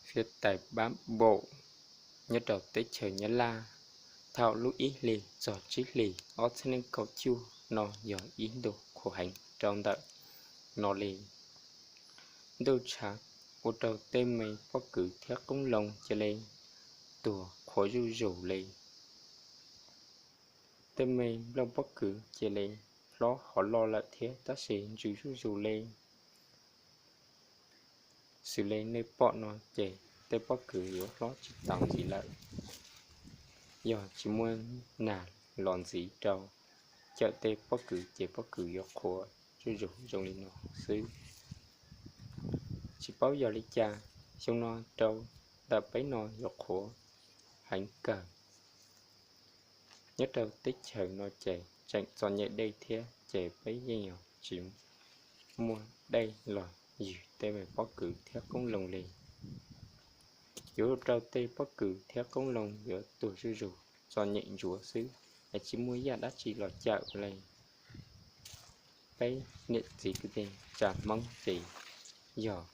Thiab tais pab npaum nyob rau teb chaws Nyab Laj thaum lub ib hlis txog tsib hlis ob txhiab nees nkaum cuaj no yog ib ntu qhuav heev rau ntawm no li. Ntuj tshav ua rau tej me pob kws thiab qoob loo cia li tuag qhuav zuj zus li. Tej me nplooj pob kws cia li hlob hov loj lawm thiab tab sis ntsws zuj zus li. Xws li nej pom no ces tej pob kws yuav hlob tsis tau ntxiv lawm. Yog tsis muaj nas los ntxiv rau cawm tej pob kws ces pob kws yuav qhuav zuj zus zoo li no xwb. Tsis paub yog li cas, xyoo no rau ntawm peb no yuav qhuav heev kawg. Nyob rau teb chaws no ces tseem txom nyem dej thiab ces peb yeej yog tsis muaj dej los ywg tej me pob kws thiab qoob loo li. Yuav ua rau tej pob kws thiab qoob loo yuav tuag zuj zus, txom nyem ntsuav xwb, es tsis muaj yam dab tsi los cawm li. Peb niam txiv kwv tij tsa Hmoob ces yog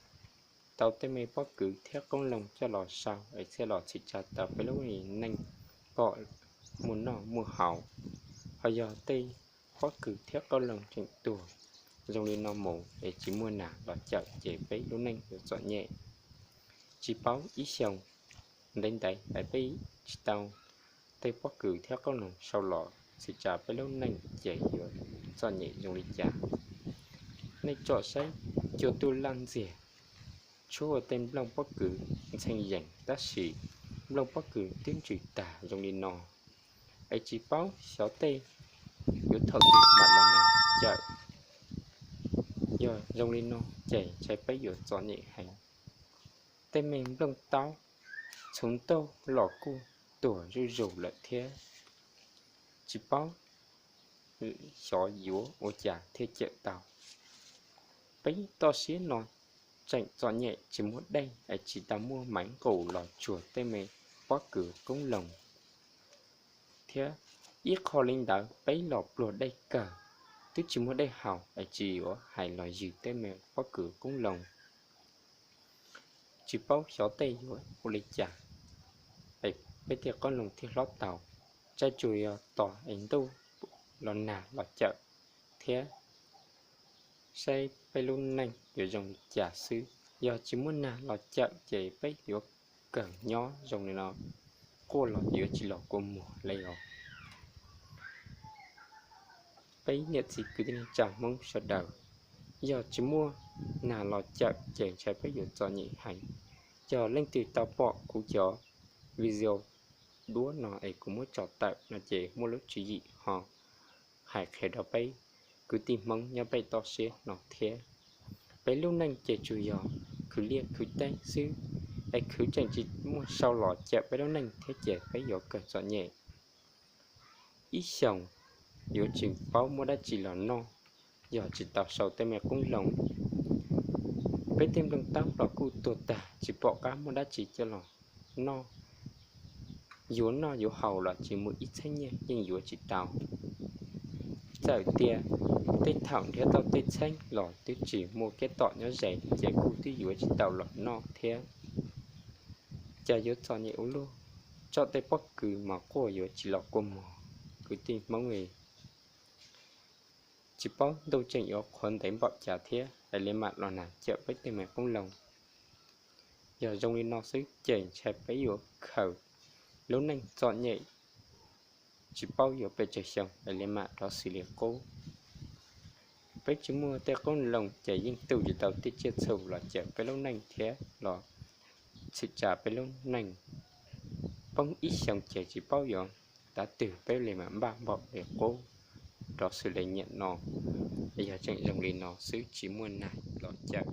tau tej me pob kws thiab qoob loo coj los sau es thiaj los txhim tsa tau peb lub neej kom muaj noj muaj haus. Ho yog tej pob kws thiab qoob loo tseem tuag zoo li no mus es tsis muaj nas los cawm ces peb lub neej yuav txom nyem. Tsis paub ib xyoos ntev ntev es peb tsis tau tej pob kws thiab qoob loo sau los txhim tsa peb lub neej ces yuav txom nyem zoo li cas. Nej tsom saib, cua tuj laj ntxiag, tshuav tej nplooj pob kws ntxhee yees tab sis nplooj pob kws twb ntsws tag zoo li no, es tsis paub xyov tej yuav thaum twg mam los nag cawm. Yog zoo li no ces ntshai peb yuav txom nyem heev. Tej me nplooj taub, txhuv ntuj los kuj tuag zuj zus lawm thiab, tsis paub xyov yuav ua cas thiaj cawm tau. Peb toj siab no tseem txom nyem tsis muaj dej es tsis tau muaj maiv nqus los tsuag tej me pob kws qoob loo thiab. Ib qho li ntawd peb los pluag dej kawg, twb tsis muaj dej haus es tsis yuav hais los ywg tej me pob kws qoob loo. Tsis paub xyov tej yuav ua li cas es peb tej qoob loo thiaj hlob tau. Tsaj tsuas yog tos es ntuj los nag los cawm thiab saib peb lub neej yuav zoo li cas xwb. Yog tsis muaj nag los cawm ces peb yuav kawg nyob zoo li no, quaj los yuav tsis los kua muag li os. Peb niam txiv kwv tij neej tsa Hmoob sawv daws, yog tsis muaj nag los cawm ces ntshai peb yuav txom nyem heev. Yog leej twg tau pom kuv cov video duab no es kuv muab tso tawm no ces muaj lub tswv yim ho hais qhia rau peb kwv tij Hmoob nyob pem toj siab no thiab. Peb lub neej ces tsuas yog khwv liaj khwv teb xwb, es khwv tseem tsis muaj sau los cawm peb lub neej thiab ces peb yuav kawg txom nyem. Ib xyoos yuav tsis paub muaj dab tsi los noj, yog tsis tau sau tej me qoob loo. Peb tej nplooj taub los kuj tuag tag tsis pom qab muaj dab tsi coj los noj. Yuav noj yuav haus los tsis muaj ib txheeb nyiaj yeej yuav tsis tau. Txawm tias tej thaum nrhiav tau tej txheeb los twb tsis muaj kiab tom nyob ze ces kuj twb yuav tsis tau los noj thiab. Cas yuav txom nyem ua luaj, tso tej pob kws mas quaj yuav tsis los kua muag. Kwv tij Hmoob, tsis paub ntuj tseem yuav qhuav ntev npaum cas thiab es li mam los nag cawm peb tej me qoob loo. Yog zoo li no xwb ces ntshai peb yuav khaws lub neej txom nyem tsis paub yuav pes tsawg xyoo es li mam rov xws li qub. Peb tsis muaj tej qoob loo ces yeej tu tsis tau tej tsiaj txhu los cawm peb lub neej thiab los txhim tsa peb lub neej. Poob ib xyoos ces tsis paub yuav tav twg peb li mam npaj npaum li qub rov xws li niaj no. Yog tseem zoo li no xwb tsis muaj nag los cawm